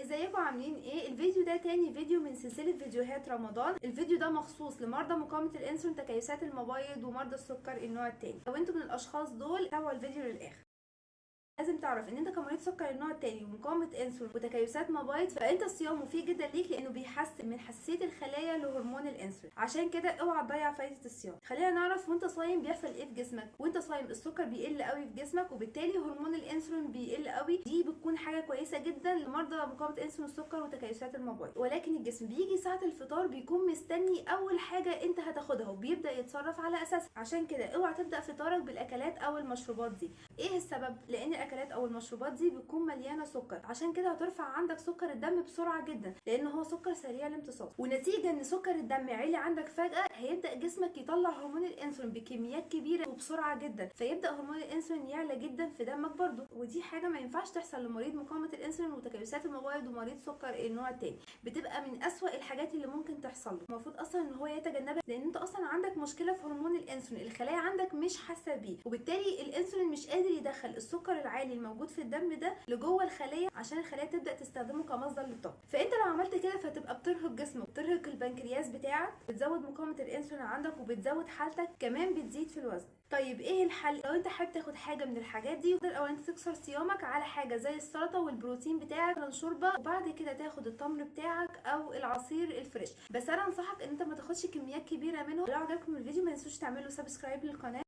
ازيكم عاملين ايه؟ الفيديو ده تاني فيديو من سلسلة فيديوهات رمضان. الفيديو ده مخصوص لمرضى مقاومة الانسولين، تكيسات المبايض، ومرضى السكر النوع التاني. لو انتم من الاشخاص دول تابعوا الفيديو للاخر. لازم تعرف ان انت كمريض سكر النوع الثاني ومقاومة انسولين وتكيسات مبايض، فانت الصيام مفيد جدا ليك لانه بيحسن من حساسية الخلايا لهرمون الانسولين. عشان كده اوعى تضيع فايده الصيام. خلينا نعرف وانت صايم بيحصل ايه في جسمك. وانت صايم السكر بيقل قوي في جسمك، وبالتالي هرمون الانسولين بيقل قوي. دي بتكون حاجة كويسة جدا لمرضى مقاومة انسولين السكر وتكيسات المبايض. ولكن الجسم بيجي ساعة الفطار بيكون مستني اول حاجة انت هتاخدها وبيبدا يتصرف على اساسها. عشان كده اوعى تبدا فطارك بالاكلات او المشروبات دي. ايه السبب؟ لان الاكلات او المشروبات دي بتكون مليانة سكر، عشان كده هترفع عندك سكر الدم بسرعة جدا لان هو سكر سريع الامتصاص. ونتيجة ان سكر الدم عالي عندك فجاة، هيبدا جسمك يطلع هرمون الانسولين بكميات كبيرة وبسرعة جدا، فيبدا هرمون الانسولين يعلى جدا في دمك برضو. ودي حاجة ما ينفعش تحصل لمريض مقاومة الانسولين وتكيسات المبايض ومريض سكر النوع الثاني. بتبقى من اسوأ الحاجات اللي ممكن تحصل له. المفروض اصلا ان هو يتجنبها، لان انت اصلا عندك مشكلة في هرمون الانسولين، الخلايا عندك مش حاسه بيه، وبالتالي الانسولين مش قادر يدخل السكر العالي الموجود في الدم ده لجوه الخلية عشان الخلية تبدا تستخدمه كمصدر للطاقة. فانت لو عملت كده فتبقى بترهق جسمك، بترهق البنكرياس بتاعك، بتزود مقاومة الانسولين عندك، وبتزود حالتك كمان، بتزيد في الوزن. طيب ايه الحل؟ لو انت حابب تاخد حاجة من الحاجات دي، يفضل او انت تكسر صيامك على حاجة زي السلطة والبروتين بتاعك، مثلا شوربة، وبعد كده تاخد التمر بتاعك او العصير ال fresh. بس انا انصحك ان انت ما تاخدش كميات كبيرة منه. لو عجبكم الفيديو ما تنسوش تعملوا subscribe للقناة